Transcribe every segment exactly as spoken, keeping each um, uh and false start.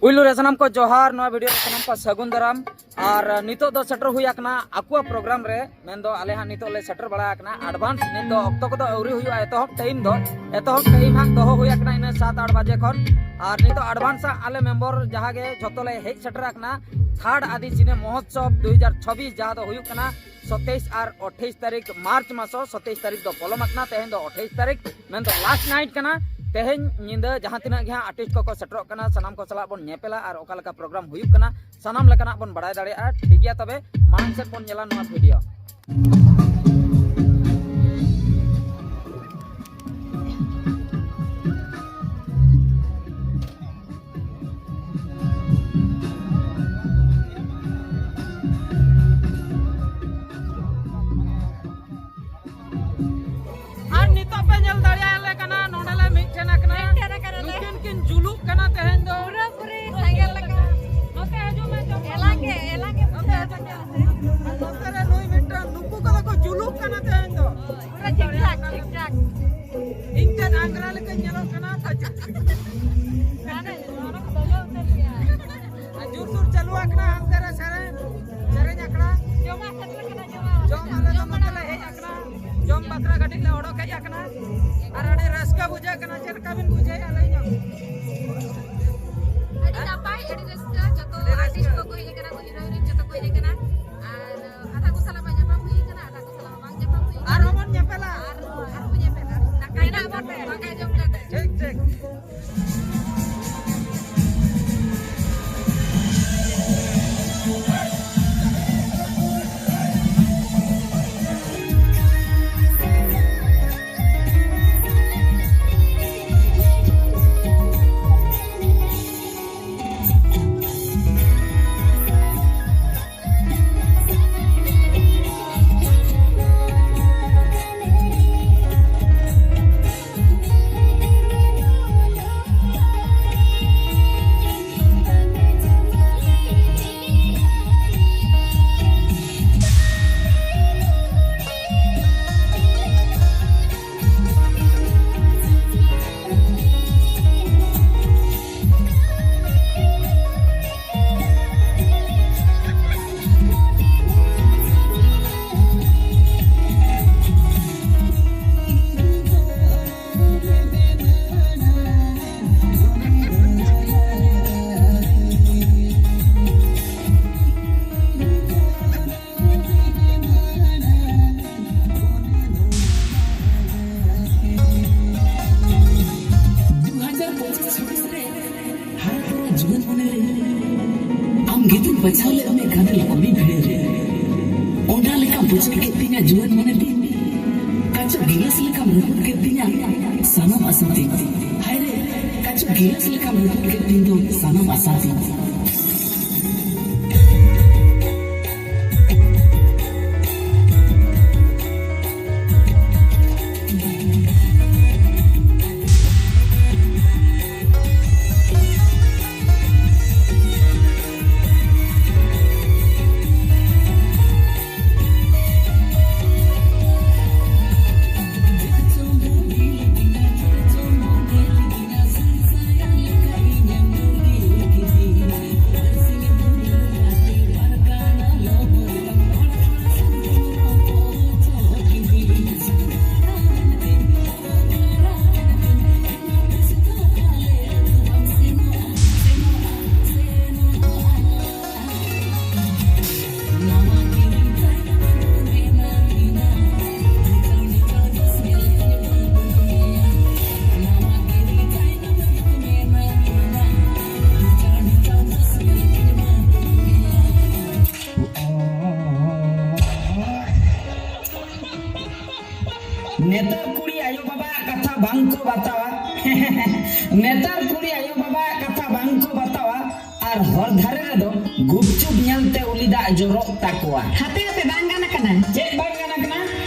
ᱯᱩᱭᱞᱩ ᱨᱮ ᱥᱟᱱᱟᱢ ᱠᱚ ᱡᱚᱦᱟᱨ᱾ ᱱᱚᱣᱟ ᱵᱷᱤᱰᱤᱭᱳ ᱨᱮ ᱥᱟᱱᱟᱢ ᱠᱚ ᱥᱟᱹᱜᱩᱱ ᱫᱟᱨᱟᱢ᱾ ᱟᱨ ᱱᱤᱛᱚᱜ ᱫᱚ ᱥᱮᱴᱮᱨ ᱦᱩᱭ ᱟᱠᱟᱱᱟ ᱟᱠᱚᱣᱟᱜ ᱯᱨᱳᱜᱨᱟᱢ ᱨᱮ, ᱢᱮᱱᱫᱚ ᱟᱞᱮ ᱦᱟᱸᱜ ᱱᱤᱛᱚᱜ ᱞᱮ ᱥᱮᱴᱮᱨ ᱵᱟᱲᱟ ᱟᱠᱟᱱᱟ ᱮᱰᱵᱷᱟᱱᱥ᱾ ᱱᱤᱛ ᱫᱚ ᱚᱠᱛᱚ ᱠᱚᱫᱚ ᱟᱹᱣᱨᱤ ᱦᱩᱭᱩᱜᱼᱟ, ᱮᱛᱚᱦᱚᱵ ᱴᱟᱭᱤᱢ ᱫᱚ, ᱮᱛᱚᱦᱚᱵ ᱴᱟᱭᱤᱢ ᱦᱟᱸᱜ ᱫᱚᱦᱚ ᱦᱩᱭ ᱟᱠᱟᱱᱟ ᱤᱱᱟᱹ ᱥᱟᱛ ᱟᱴ ᱵᱟᱡᱮ ᱠᱷᱚᱱ᱾ ᱟᱨ ᱱᱤᱛᱚᱜ ᱮᱰᱵᱷᱟᱱᱥ ᱦᱟᱸᱜ ᱟᱞᱮ ᱢᱮᱢᱵᱚᱨ ᱡᱟᱦᱟᱸ ᱜᱮ ᱡᱷᱚᱛᱚ ᱞᱮ ᱦᱮᱡ ᱥᱮᱴᱮᱨ ᱟᱠᱟᱱᱟ ᱛᱷᱟᱨᱰ ᱟᱫᱤ ᱥᱤᱱᱮ ᱢᱚᱦᱳᱛᱥᱚᱵ ᱫᱩ ᱦᱟᱡᱟᱨ ᱪᱷᱟᱵᱵᱤᱥ, ᱡᱟᱦᱟᱸ ᱫᱚ ᱦᱩᱭᱩᱜ ᱠᱟᱱᱟ ᱥᱚᱛᱮᱭᱤᱥ ᱟᱨ ᱟᱴᱷᱟᱭᱤᱥ ᱛᱟᱹᱨᱤᱠᱷ ᱢᱟᱨᱪ ᱢᱟᱥ, ᱥᱚᱛᱮᱭᱤᱥ ᱛᱟᱹᱨᱤᱠᱷ ᱫᱚ ᱯᱚᱞᱚᱢ ᱟᱠᱟᱱᱟ, ᱛᱮᱦᱮᱧ ᱫᱚ ᱟᱴᱷᱟᱭᱤᱥ ᱛᱟᱹᱨᱤᱠᱷ, ᱢᱮᱱᱫᱚ ᱞᱟᱥᱴ ᱱᱟᱭᱤᱴ ᱠᱟᱱᱟ᱾ ᱛᱮᱦᱮᱧ ᱧᱤᱫᱟᱹ ᱡᱟᱦᱟᱸ ᱛᱤᱱᱟᱹᱜ ᱜᱮ ᱦᱟᱸᱜ ᱟᱨᱴᱤᱥᱴ ᱠᱚᱠᱚ ᱥᱮᱴᱮᱨᱚᱜ ᱠᱟᱱᱟ, ᱥᱟᱱᱟᱢ ᱠᱚ ᱥᱟᱞᱟᱜ ᱵᱚᱱ ᱧᱮᱯᱮᱞᱟ ᱟᱨ ᱚᱠᱟ ᱞᱮᱠᱟ ᱯᱨᱳᱜᱨᱟᱢ ᱦᱩᱭᱩᱜ ᱠᱟᱱᱟ, ᱥᱟᱱᱟᱢ ᱞᱮᱠᱟᱱᱟᱜ ᱵᱚᱱ ᱵᱟᱲᱟᱭ ᱫᱟᱲᱮᱭᱟᱜᱼᱟ᱾ ᱴᱷᱤᱠ ᱜᱮᱭᱟ, ᱛᱚᱵᱮ ᱢᱟᱲᱟᱝ ᱥᱮᱫ ᱵᱚᱱ ᱧᱮᱞᱟ ᱱᱚᱣᱟ ᱵᱷᱤᱰᱤᱭᱳ᱾ ᱟᱨ ᱱᱤᱛᱚᱜ ᱯᱮ ᱧᱮᱞ ᱫᱟᱲᱮᱭᱟᱞᱮ ᱠᱟᱱᱟ, ᱱᱚᱰᱮ ᱞᱮ ᱢᱤᱫ ᱴᱷᱮᱱ ᱟᱠᱟᱱᱟ᱾ ᱢᱤᱫ ᱴᱷᱮᱱ ᱟᱠᱟᱱᱟ ᱞᱮ᱾ ᱱᱩᱠᱤᱱ ᱠᱤᱱ ᱡᱩᱞᱩᱜ ᱠᱟᱱᱟ ᱛᱮᱦᱮᱧ ᱫᱚ᱾ ᱯᱩᱨᱟᱹ ᱯᱩᱨᱤ ᱥᱮᱸᱜᱮᱞ ᱞᱮᱠᱟ᱾ ᱱᱚᱛᱮ ᱦᱤᱡᱩᱜ ᱢᱮ, ᱪᱚᱢᱯᱟ᱾ ᱮᱞᱟᱝ ᱜᱮ, ᱮᱞᱟᱝ ᱜᱮ ᱱᱚᱛᱮ ᱦᱤᱡᱩᱜ ᱢᱮ᱾ ᱟᱨ ᱱᱚᱛᱮ ᱨᱮ ᱱᱩᱭ ᱢᱤᱫᱴᱟᱝ, ᱱᱩᱠᱩ ᱠᱚᱫᱚ ᱠᱚ ᱡᱩᱞᱩᱜ ᱠᱟᱱᱟ ᱛᱮᱦᱮᱧ ᱫᱚ᱾ ᱯᱩᱨᱟᱹ ᱴᱷᱤᱠ ᱴᱷᱟᱠ, ᱴᱷᱤᱠ ᱴᱷᱟᱠ᱾ ᱤᱧ ᱛᱮᱫ ᱟᱝᱜᱽᱨᱟ ᱞᱮᱠᱟᱧ ᱧᱮᱞᱚᱜ ᱠᱟᱱᱟ, ᱯᱟᱪᱮᱫ᱾ ᱦᱟᱱᱮ ᱚᱱᱟ ᱠᱚ ᱫᱚ ᱩᱛᱟᱹᱨ ᱜᱮᱭᱟ᱾ ᱟᱨ ᱡᱳᱨᱥᱳᱨ ᱪᱟᱹᱞᱩ ᱟᱠᱟᱱᱟ ᱦᱟᱱᱛᱮ ᱨᱮ ᱥᱮᱨᱮᱧ, ᱥᱮᱨᱮᱧ ᱟᱠᱷᱲᱟ᱾ ᱡᱚᱢᱟᱜ ᱥᱮᱴᱮᱨ ᱟᱠᱟᱱᱟ, ᱡᱚᱢᱟᱜ᱾ ᱡᱚᱢ ᱟᱞᱮ ᱫᱚ ᱱᱚᱛᱮ ᱞᱮ ᱦᱮᱡ ᱟᱠᱟᱱᱟ, ᱡᱚᱢ ᱵᱟᱠᱷᱨᱟ ᱠᱟᱹᱴᱤᱡ ᱞᱮ ᱚᱰᱚᱠ ᱦᱮᱡ ᱟᱠᱟᱱᱟ᱾ ᱟᱨ ᱟᱹᱰᱤ ᱨᱟᱹᱥᱠᱟᱹ ᱵᱩᱡᱷᱟᱹᱜ ᱠᱟᱱᱟ, ᱪᱮᱫ ᱞᱮᱠᱟ ᱵᱤᱱ ᱵᱩᱡᱷᱟᱹᱣᱮᱫᱼᱟ ᱞᱟᱹᱭ ᱧᱚᱜ? ᱟᱹᱰᱤ ᱱᱟᱯᱟᱭ, ᱟᱹᱰᱤ ᱨᱟᱹᱥᱠᱟᱹ, ᱡᱚᱛᱚ ᱟᱹᱰᱤ ᱨᱟᱹᱥᱠᱟᱹ᱾ ᱟᱨᱴᱤᱥᱴ ᱠᱚᱠᱚ ᱦᱮᱡ ᱟᱠᱟᱱᱟ, ᱠᱚ ᱦᱤᱨᱳ ᱦᱤᱨᱳᱭᱤᱱ ᱡᱚᱛᱚ ᱠᱚ ᱦᱮᱡ ᱟᱠᱟᱱᱟ᱾ ᱟᱨ ᱟᱫᱷᱟ ᱠᱚ ᱥᱟᱞᱟᱜ ᱢᱟ ᱧᱟᱯᱟᱢ ᱦᱩᱭ ᱟᱠᱟᱱᱟ, ᱟᱫᱷᱟ ᱠᱚ ᱥᱟᱞᱟᱜ ᱢᱟ ᱵᱟᱝ ᱧᱟᱯᱟᱢ ᱦᱩᱭ ᱟᱠᱟᱱᱟ᱾ ᱟᱨᱦᱚᱸ ᱵᱚᱱ ᱧᱮᱯᱮᱞᱟ᱾ ᱟᱨ, ᱟᱨᱦᱚᱸ ᱵᱚᱱ ᱧᱮᱯᱮᱞᱟ᱾ ᱫᱟᱠᱟ ᱡᱚᱢ ᱠᱟᱛᱮ᱾ ᱫᱟᱠᱟ ᱡᱚᱢ ᱠᱟᱛᱮ᱾ ᱴᱷᱤᱠ, ᱴᱷᱤᱠ᱾ ᱡᱩᱣᱟᱹᱱ ᱢᱚᱱᱮ ᱨᱮ ᱟᱢ ᱜᱮᱛᱩᱢ ᱵᱟᱪᱷᱟᱣ ᱞᱮᱫ ᱢᱮ ᱜᱟᱫᱮᱞ ᱠᱩᱲᱤ ᱵᱷᱤᱲ ᱨᱮ᱾ ᱚᱸᱰᱟ ᱞᱮᱠᱟᱢ ᱵᱩᱡᱷᱟᱹᱣ ᱠᱮᱫ ᱛᱤᱧᱟ ᱡᱩᱣᱟᱹᱱ ᱢᱚᱱᱮ ᱛᱤᱧ᱾ ᱠᱟᱪᱚ ᱜᱤᱞᱟᱹᱥ ᱞᱮᱠᱟᱢ ᱨᱟᱹᱯᱩᱫ ᱠᱮᱫ ᱛᱤᱧᱟ ᱥᱟᱱᱟᱢ ᱟᱥᱟ ᱛᱤᱧ᱾ ᱦᱟᱭ ᱨᱮ, ᱠᱟᱪᱚ ᱜᱤᱞᱟᱹᱥ ᱞᱮᱠᱟᱢ ᱨᱟᱹᱯᱩᱫ ᱠᱮᱫ ᱛᱤᱧ ᱫᱚ ᱥᱟᱱᱟᱢ ᱟᱥᱟ ᱛᱤᱧ᱾ ᱱᱮᱛᱟᱨ ᱠᱩᱲᱤ ᱟᱭᱳ ᱵᱟᱵᱟᱣᱟᱜ ᱠᱟᱛᱷᱟ ᱵᱟᱝ ᱠᱚ ᱵᱟᱛᱟᱣᱟ᱾ ᱱᱮᱛᱟᱨ ᱠᱩᱲᱤ ᱟᱭᱳ ᱵᱟᱵᱟᱣᱟᱜ ᱠᱟᱛᱷᱟ ᱵᱟᱝ ᱠᱚ ᱵᱟᱛᱟᱣᱟ᱾ ᱟᱨ ᱦᱚᱨ ᱫᱷᱟᱨᱮ ᱨᱮᱫᱚ ᱜᱩᱯᱪᱩᱯ ᱧᱮᱞᱛᱮ ᱩᱞᱤ ᱫᱟᱜ ᱡᱚᱨᱚᱜ ᱛᱟᱠᱚᱣᱟ᱾ ᱦᱟᱯᱮ ᱦᱟᱯᱮ, ᱵᱟᱝ ᱜᱟᱱ ᱟᱠᱟᱱᱟ᱾ ᱪᱮᱫ ᱵᱟᱝ ᱜᱟᱱ ᱟᱠᱟᱱᱟ?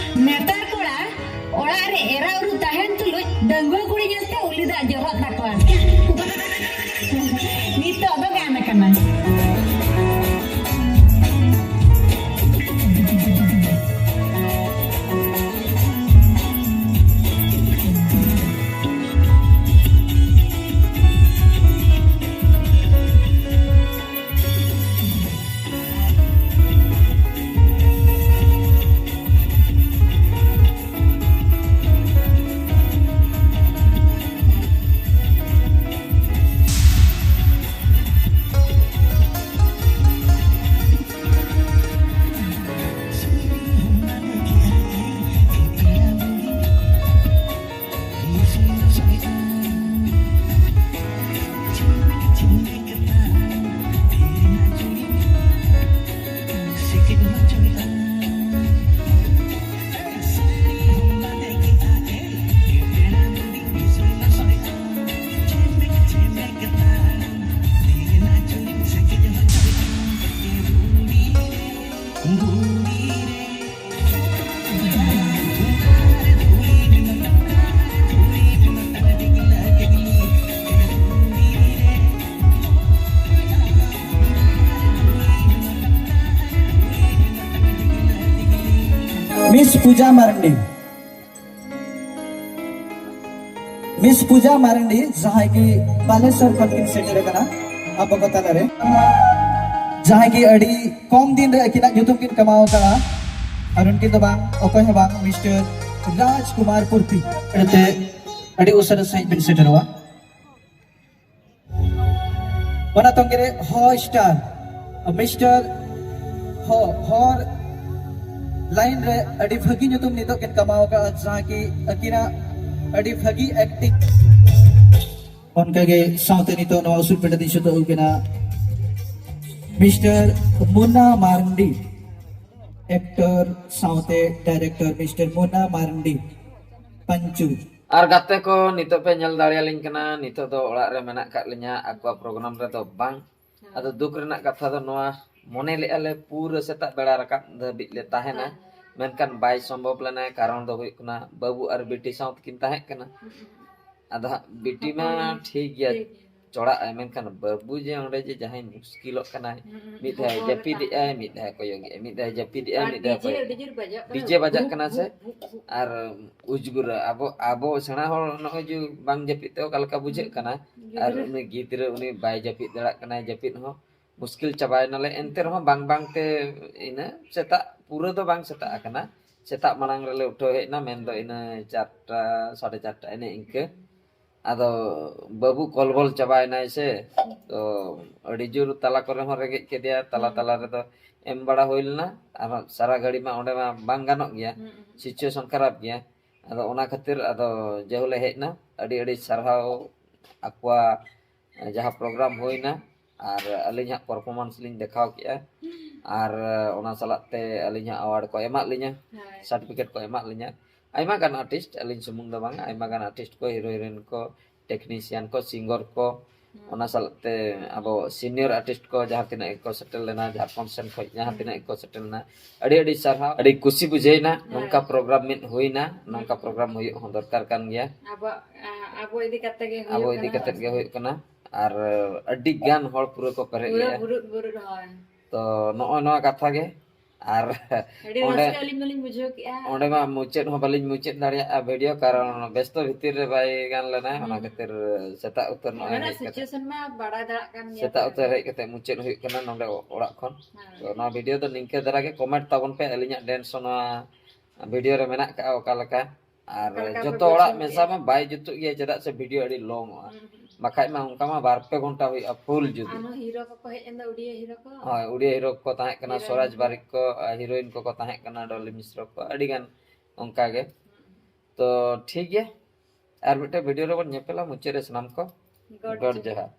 ᱱᱮᱛᱟᱨ ᱠᱚᱲᱟ ᱚᱲᱟᱜ ᱨᱮ ᱮᱨᱟ ᱩᱨᱩ ᱛᱟᱦᱮᱱ ᱛᱩᱞᱩᱡ ᱰᱟᱺᱜᱩᱣᱟᱹ ᱠᱩᱲᱤ ᱧᱮᱞᱛᱮ ᱩᱞᱤ ᱫᱟᱜ ᱡᱚᱨᱚᱜ ᱛᱟᱠᱚᱣᱟ᱾ ᱱᱤᱛᱚᱜ ᱫᱚ ᱜᱟᱱ ᱟᱠᱟᱱᱟ᱾ ᱯᱩᱡᱟ ᱢᱟᱨᱟᱱᱰᱤ, ᱢᱤᱥ ᱯᱩᱡᱟ ᱢᱟᱨᱟᱱᱰᱤ, ᱡᱟᱦᱟᱸᱭ ᱠᱤ ᱵᱟᱞᱮᱥᱚᱨ ᱠᱷᱚᱱ ᱠᱤᱱ ᱥᱮᱴᱮᱨ ᱟᱠᱟᱱᱟ ᱟᱵᱚ ᱠᱚ ᱛᱟᱞᱟᱨᱮ, ᱡᱟᱦᱟᱸᱭ ᱠᱤ ᱟᱹᱰᱤ ᱠᱚᱢ ᱫᱤᱱ ᱨᱮ ᱟᱹᱠᱤᱱᱟᱜ ᱧᱩᱛᱩᱢ ᱠᱤᱱ ᱠᱟᱢᱟᱣ ᱟᱠᱟᱫᱼᱟ᱾ ᱟᱨ ᱩᱱᱠᱤᱱ ᱫᱚ ᱵᱟᱝ, ᱚᱠᱚᱭ ᱦᱚᱸ ᱵᱟᱝ, ᱢᱤᱥᱴᱟᱨ ᱨᱟᱡᱽ ᱠᱩᱢᱟᱨ ᱯᱩᱨᱛᱤ᱾ ᱛᱮ ᱟᱹᱰᱤ ᱩᱥᱟᱹᱨᱟ ᱥᱟᱺᱦᱤᱡ ᱵᱤᱱ ᱥᱮᱴᱮᱨᱚᱜᱼᱟ᱾ ᱚᱱᱟ ᱛᱚᱝᱜᱮ ᱨᱮ ᱦᱚ ᱥᱴᱟᱨ, ᱢᱤᱥᱴᱟᱨ ᱦᱚ, ᱦᱚᱨ ᱞᱟᱭᱤᱱ ᱨᱮ ᱟᱹᱰᱤ ᱵᱷᱟᱹᱜᱤ ᱧᱩᱛᱩᱢ ᱱᱤᱛᱚᱜ ᱠᱤᱱ ᱠᱟᱢᱟᱣ ᱟᱠᱟᱫᱼᱟ, ᱡᱟᱦᱟᱸ ᱠᱤ ᱟᱹᱠᱤᱱᱟᱜ ᱟᱹᱰᱤ ᱵᱷᱟᱹᱜᱤ ᱮᱠᱴᱤᱝ᱾ ᱚᱱᱠᱟᱜᱮ ᱥᱟᱶᱛᱮ ᱱᱤᱛᱚᱜ ᱱᱚᱣᱟ ᱩᱥᱩᱞ ᱯᱤᱸᱰᱟᱹ ᱛᱤᱧ ᱥᱮᱴᱮᱨ ᱟᱠᱟᱱᱟ ᱢᱤᱥᱴᱟᱨ ᱢᱩᱱᱟ ᱢᱟᱨᱱᱰᱤ, ᱮᱠᱴᱚᱨ ᱥᱟᱶᱛᱮ ᱰᱟᱭᱨᱮᱠᱴᱚᱨ ᱢᱤᱥᱴᱟᱨ ᱢᱩᱱᱟ ᱢᱟᱨᱱᱰᱤ, ᱯᱟᱧᱪᱩ᱾ ᱟᱨ ᱜᱟᱛᱮ ᱠᱚ, ᱱᱤᱛᱚᱜ ᱯᱮ ᱧᱮᱞ ᱫᱟᱲᱮᱭᱟᱞᱤᱧ ᱠᱟᱱᱟ, ᱱᱤᱛᱚᱜ ᱫᱚ ᱚᱲᱟᱜ ᱨᱮ ᱢᱮᱱᱟᱜ ᱟᱠᱟᱫ ᱞᱤᱧᱟ, ᱟᱠᱚᱣᱟᱜ ᱯᱨᱳᱜᱨᱟᱢ ᱨᱮᱫᱚ ᱵᱟᱝ᱾ ᱟᱫᱚ ᱫᱩᱠ ᱨᱮᱱᱟᱜ ᱠᱟᱛᱷᱟ ᱫᱚ ᱱᱚᱣᱟ, ᱢᱚᱱᱮ ᱞᱮᱫᱼᱟ ᱞᱮ ᱯᱩᱨᱟᱹ ᱥᱮᱛᱟᱜ ᱵᱮᱲᱟ ᱨᱟᱠᱟᱵ ᱫᱷᱟᱹᱵᱤᱡ ᱞᱮ ᱛᱟᱦᱮᱱᱟ, ᱢᱮᱱᱠᱷᱟᱱ ᱵᱟᱭ ᱥᱚᱢᱵᱷᱚᱵ ᱞᱮᱱᱟ᱾ ᱠᱟᱨᱚᱱ ᱫᱚ ᱦᱩᱭᱩᱜ ᱠᱟᱱᱟ, ᱵᱟᱹᱵᱩ ᱟᱨ ᱵᱤᱴᱤ ᱥᱟᱶ ᱛᱮᱠᱤᱱ ᱛᱟᱦᱮᱸ ᱠᱟᱱᱟ᱾ ᱟᱫᱚ ᱦᱟᱸᱜ ᱵᱤᱴᱤ ᱢᱟ ᱦᱚᱯᱚᱱ ᱴᱷᱤᱠ ᱜᱮᱭᱟ, ᱴᱷᱤᱠ ᱜᱮᱭᱟ᱾ ᱪᱚᱲᱟᱜ ᱟᱭ, ᱢᱮᱱᱠᱷᱟᱱ ᱵᱟᱹᱵᱩ ᱡᱮ ᱚᱸᱰᱮ ᱡᱮ ᱡᱟᱦᱟᱸᱭ ᱢᱩᱥᱠᱤᱞᱚᱜ ᱠᱟᱱᱟᱭ, ᱢᱤᱫ ᱫᱷᱟᱣ ᱦᱚᱯᱚᱱ ᱡᱟᱹᱯᱤᱫ ᱮᱫᱟᱭ, ᱢᱤᱫ ᱫᱷᱟᱣ ᱠᱚᱭᱚᱜ ᱮᱫᱟᱭ, ᱢᱤᱫ ᱫᱷᱟᱣ ᱡᱟᱹᱯᱤᱫ ᱮᱫᱟᱭ, ᱟᱨ ᱢᱤᱫ ᱫᱷᱟᱣ ᱰᱤᱡᱮ ᱠᱚᱭᱚᱜ ᱟᱹᱰᱤ ᱡᱳᱨ ᱵᱟᱡᱟᱜ ᱠᱟᱱᱟ᱾ ᱰᱤᱡᱮ ᱵᱟᱡᱟᱜ ᱠᱟᱱᱟ ᱥᱮ? ᱟᱨ ᱩᱡᱽᱜᱩᱨᱟ ᱟᱵᱚ, ᱟᱵᱚ ᱥᱮᱬᱟ ᱦᱚᱲ ᱱᱚᱜᱼᱚᱭ ᱡᱮ ᱵᱟᱝ ᱡᱟᱹᱯᱤᱫ ᱛᱮ ᱚᱠᱟ ᱞᱮᱠᱟ ᱵᱩᱡᱷᱟᱹᱜ ᱠᱟᱱᱟ, ᱟᱨ ᱩᱱᱤ ᱜᱤᱫᱽᱨᱟᱹ ᱩᱱᱤ ᱵᱟᱭ ᱡᱟᱹᱯᱤᱫ ᱫᱟᱲᱮᱭᱟᱜ ᱠᱟᱱᱟᱭ, ᱡᱟᱹᱯᱤᱫ ᱦᱚᱸ ᱢᱩᱥᱠᱤᱞ ᱪᱟᱵᱟᱭᱮᱱᱟᱞᱮ᱾ ᱮᱱᱛᱮ ᱨᱮᱦᱚᱸ ᱵᱟᱝ ᱵᱟᱝ ᱛᱮ ᱤᱱᱟᱹ ᱥᱮᱛᱟᱜ ᱯᱩᱨᱟᱹ ᱫᱚ ᱵᱟᱝ ᱥᱮᱛᱟᱜ ᱟᱠᱟᱱᱟ, ᱥᱮᱛᱟᱜ ᱢᱟᱲᱟᱝ ᱨᱮᱞᱮ ᱩᱴᱷᱟᱹᱣ ᱦᱮᱡ ᱮᱱᱟ, ᱢᱮᱱᱫᱚ ᱤᱱᱟᱹ ᱪᱟᱨᱴᱟ, ᱥᱟᱲᱮ ᱪᱟᱨᱴᱟ ᱮᱱᱮ ᱤᱱᱠᱟᱹ᱾ ᱟᱫᱚ ᱵᱟᱹᱵᱩ ᱠᱚᱞᱵᱚᱞ ᱪᱟᱵᱟᱭᱮᱱᱟᱭ ᱥᱮ, ᱛᱚ ᱟᱹᱰᱤ ᱡᱳᱨ ᱛᱟᱞᱟ ᱠᱚᱨᱮ ᱦᱚᱸ ᱨᱮᱸᱜᱮᱡ ᱠᱮᱫᱮᱭᱟ, ᱛᱟᱞᱟ ᱛᱟᱞᱟ ᱨᱮᱫᱚ ᱮᱢ ᱵᱟᱲᱟ ᱦᱩᱭ ᱞᱮᱱᱟ᱾ ᱟᱨᱦᱚᱸ ᱥᱟᱨᱟ ᱜᱷᱟᱹᱲᱤ ᱢᱟ ᱚᱸᱰᱮ ᱢᱟ ᱵᱟᱝ ᱜᱟᱱᱚᱜ ᱜᱮᱭᱟ, ᱥᱤᱪᱩᱭᱮᱥᱚᱱ ᱠᱷᱟᱨᱟᱯ ᱜᱮᱭᱟ᱾ ᱟᱫᱚ ᱚᱱᱟ ᱠᱷᱟᱹᱛᱤᱨ ᱟᱫᱚ ᱡᱮᱦᱩᱞᱮ ᱦᱮᱡ ᱮᱱᱟ, ᱟᱹᱰᱤ ᱟᱹᱰᱤ ᱥᱟᱨᱦᱟᱣ ᱟᱠᱚᱣᱟᱜ ᱡᱟᱦᱟᱸ ᱯᱨᱳᱜᱨᱟᱢ ᱦᱩᱭᱱᱟ, ᱟᱨ ᱟᱹᱞᱤᱧ ᱦᱟᱸᱜ ᱯᱟᱨᱯᱷᱚᱨᱢᱮᱱᱥ ᱞᱤᱧ ᱫᱮᱠᱷᱟᱣ ᱠᱮᱜᱼᱟ, ᱟᱨ ᱚᱱᱟ ᱥᱟᱞᱟᱜ ᱛᱮ ᱟᱹᱞᱤᱧ ᱦᱟᱸᱜ ᱟᱣᱟᱨᱰ ᱠᱚ ᱮᱢᱟᱜ ᱞᱤᱧᱟ, ᱥᱟᱨᱴᱤᱯᱷᱤᱠᱮᱴ ᱠᱚ ᱮᱢᱟᱜ ᱞᱤᱧᱟ᱾ ᱟᱭᱢᱟ ᱜᱟᱱ ᱟᱨᱴᱤᱥᱴ, ᱟᱹᱞᱤᱧ ᱥᱩᱢᱩᱝ ᱫᱚ ᱵᱟᱝᱟ, ᱟᱭᱢᱟ ᱜᱟᱱ ᱟᱨᱴᱤᱥᱴ ᱠᱚ, ᱦᱤᱨᱳ ᱦᱤᱨᱳᱭᱤᱱ ᱠᱚ, ᱴᱮᱠᱱᱤᱥᱤᱭᱟᱱ ᱠᱚ, ᱥᱤᱝᱜᱚᱨ ᱠᱚ, ᱚᱱᱟ ᱥᱟᱞᱟᱜ ᱛᱮ ᱟᱵᱚ ᱥᱤᱱᱤᱭᱚᱨ ᱟᱨᱴᱤᱥᱴ ᱠᱚ ᱡᱟᱦᱟᱸ ᱛᱤᱱᱟᱹᱜ ᱜᱮᱠᱚ ᱥᱮᱴᱮᱨ ᱞᱮᱱᱟ, ᱡᱷᱟᱲᱠᱷᱚᱸᱰ ᱥᱮᱱ ᱠᱷᱚᱱ ᱡᱟᱦᱟᱸ ᱛᱤᱱᱟᱹᱜ ᱜᱮᱠᱚ ᱥᱮᱴᱮᱨ ᱞᱮᱱᱟ, ᱟᱹᱰᱤ ᱟᱹᱰᱤ ᱥᱟᱨᱦᱟᱣ᱾ ᱟᱹᱰᱤ ᱠᱩᱥᱤ ᱵᱩᱡᱷᱟᱹᱣᱮᱱᱟ᱾ ᱱᱚᱝᱠᱟ ᱯᱨᱳᱜᱨᱟᱢ ᱢᱤᱫ ᱦᱩᱭᱱᱟ, ᱱᱚᱝᱠᱟ ᱯᱨᱳᱜᱨᱟᱢ ᱦᱩᱭᱩᱜ ᱦᱚᱸ ᱫᱚᱨᱠᱟᱨ ᱠᱟᱱ ᱜᱮᱭᱟ᱾ ᱟᱵᱚᱣᱟᱜ, ᱟ, ᱟᱵᱚ ᱤᱫᱤ ᱠᱟᱛᱮ ᱜᱮ ᱦᱩᱭᱩᱜ ᱟᱵᱚ ᱤᱫᱤ ᱠᱟᱱᱟ᱾ ᱠᱟᱛᱮ ᱜᱮ ᱦᱩᱭᱩᱜ ᱠᱟᱱᱟ᱾ ᱟᱨ ᱟᱹᱰᱤ ᱜᱟᱱ ᱦᱚᱲ ᱯᱩᱨᱟᱹ ᱠᱚ ᱯᱮᱨᱮᱡ ᱯᱩᱨᱟᱹ ᱞᱮᱜᱼᱟ᱾ ᱵᱩᱨᱩᱫ ᱵᱩᱨᱩᱫ, ᱦᱳᱭ᱾ ᱛᱚ ᱱᱚᱜᱼᱚᱭ ᱱᱚᱣᱟ ᱠᱟᱛᱷᱟ ᱜᱮ, ᱟᱨ ᱟᱹᱰᱤ ᱚᱸᱰᱮ- ᱨᱟᱹᱥᱠᱟᱹ ᱟᱹᱞᱤᱧ ᱢᱟᱞᱤᱧ ᱵᱩᱡᱷᱟᱹᱣ ᱠᱮᱜᱼᱟ᱾ ᱚᱸᱰᱮ ᱢᱟ ᱢᱩᱪᱟᱹᱫ ᱦᱚᱸ ᱵᱟᱹᱞᱤᱧ ᱢᱩᱪᱟᱹᱫ ᱫᱟᱲᱮᱭᱟᱜᱼᱟ ᱵᱷᱤᱰᱤᱭᱳ, ᱠᱟᱨᱚᱱ ᱵᱮᱥᱛᱚ ᱵᱷᱤᱛᱤᱨ ᱨᱮ ᱵᱟᱭ ᱜᱟᱱ ᱞᱮᱱᱟ, ᱚᱱᱟ ᱦᱩᱸ᱾ ᱠᱷᱟᱹᱛᱤᱨ ᱥᱮᱛᱟᱜ ᱩᱛᱟᱹᱨ ᱱᱚᱜᱼᱚᱭ ᱚᱸᱰᱮᱱᱟᱜ ᱦᱮᱡ ᱠᱟᱛᱮ᱾ ᱥᱤᱪᱩᱭᱮᱥᱚᱱ ᱢᱟ ᱵᱟᱲᱟᱭ ᱫᱟᱲᱮᱭᱟᱜ ᱠᱟᱱ ᱜᱮᱭᱟ ᱥᱮᱛᱟᱜ ᱯᱮ᱾ ᱩᱛᱟᱹᱨ ᱦᱮᱡ ᱠᱟᱛᱮ ᱢᱩᱪᱟᱹᱫ ᱦᱩᱭᱩᱜ ᱠᱟᱱᱟ ᱱᱚᱰᱮ ᱚᱲᱟᱜ ᱠᱷᱚᱱ᱾ ᱦᱮᱸ᱾ ᱛᱚ ᱱᱚᱣᱟ ᱵᱷᱤᱰᱤᱭᱳ ᱫᱚ ᱱᱤᱝᱠᱟᱹ ᱫᱷᱟᱨᱟ ᱜᱮ, ᱠᱚᱢᱮᱱᱴ ᱛᱟᱵᱚᱱ ᱯᱮ ᱟᱹᱞᱤᱧᱟᱜ ᱰᱮᱱᱥ ᱦᱚᱸ ᱱᱚᱣᱟ ᱵᱷᱤᱰᱤᱭᱳ ᱨᱮ ᱢᱮᱱᱟᱜ ᱠᱟᱜᱼᱟ ᱚᱠᱟ ᱞᱮᱠᱟ, ᱟᱨ ᱚᱠᱟ ᱞᱮᱠᱟ ᱯᱮ ᱡᱚᱛᱚ ᱚᱲᱟᱜ ᱵᱩᱡᱷᱟᱹᱣ ᱢᱮᱥᱟ ᱠᱮᱜᱼᱟ? ᱢᱟ ᱵᱟᱭ ᱡᱩᱛᱩᱜ ᱜᱮᱭᱟ, ᱪᱮᱫᱟᱜ ᱥᱮ ᱵᱷᱤᱰᱤᱭᱳ ᱟᱹᱰᱤ ᱞᱚᱝ ᱚᱜᱼᱟ, ᱦᱩᱸ, ᱦᱩᱸ᱾ ᱵᱟᱠᱷᱟᱡ ᱢᱟ ᱚᱱᱠᱟ ᱢᱟ ᱵᱟᱨ ᱯᱮ ᱜᱷᱚᱱᱴᱟ ᱦᱩᱭᱩᱜᱼᱟ ᱯᱷᱩᱞ ᱡᱩᱫᱤ᱾ ᱟᱨᱦᱚᱸ ᱦᱤᱨᱳ ᱠᱚᱠᱚ ᱦᱮᱡ ᱮᱱ ᱫᱚ, ᱩᱰᱤᱭᱟ ᱦᱤᱨᱳ ᱠᱚ᱾ ᱦᱳᱭ, ᱩᱰᱤᱭᱟ ᱦᱤᱨᱳ ᱠᱚ ᱛᱟᱦᱮᱸ ᱠᱟᱱᱟ, ᱦᱤᱨᱳᱭᱤᱱ ᱥᱚᱨᱟᱡᱽ ᱠᱚ᱾ ᱵᱟᱨᱤᱠ ᱠᱚ, ᱟᱨ ᱦᱤᱨᱳᱭᱤᱱ ᱠᱚᱠᱚ ᱛᱟᱦᱮᱸ ᱠᱟᱱᱟ, ᱰᱚᱞᱤ ᱢᱤᱥᱨᱚ ᱠᱚ, ᱟᱹᱰᱤ ᱜᱟᱱ ᱚᱱᱠᱟ ᱜᱮ᱾ ᱛᱚ ᱴᱷᱤᱠ ᱜᱮᱭᱟ, ᱟᱨ ᱢᱤᱫᱴᱮᱱ ᱵᱷᱤᱰᱤᱭᱳ ᱨᱮᱵᱚᱱ ᱧᱮᱯᱮᱞᱟ᱾ ᱢᱩᱪᱟᱹᱫ ᱨᱮ ᱥᱟᱱᱟᱢ ᱠᱚ ᱜᱚᱰ ᱜᱚᱰ ᱡᱚᱦᱟᱨ᱾ ᱡᱚᱦᱟᱨ᱾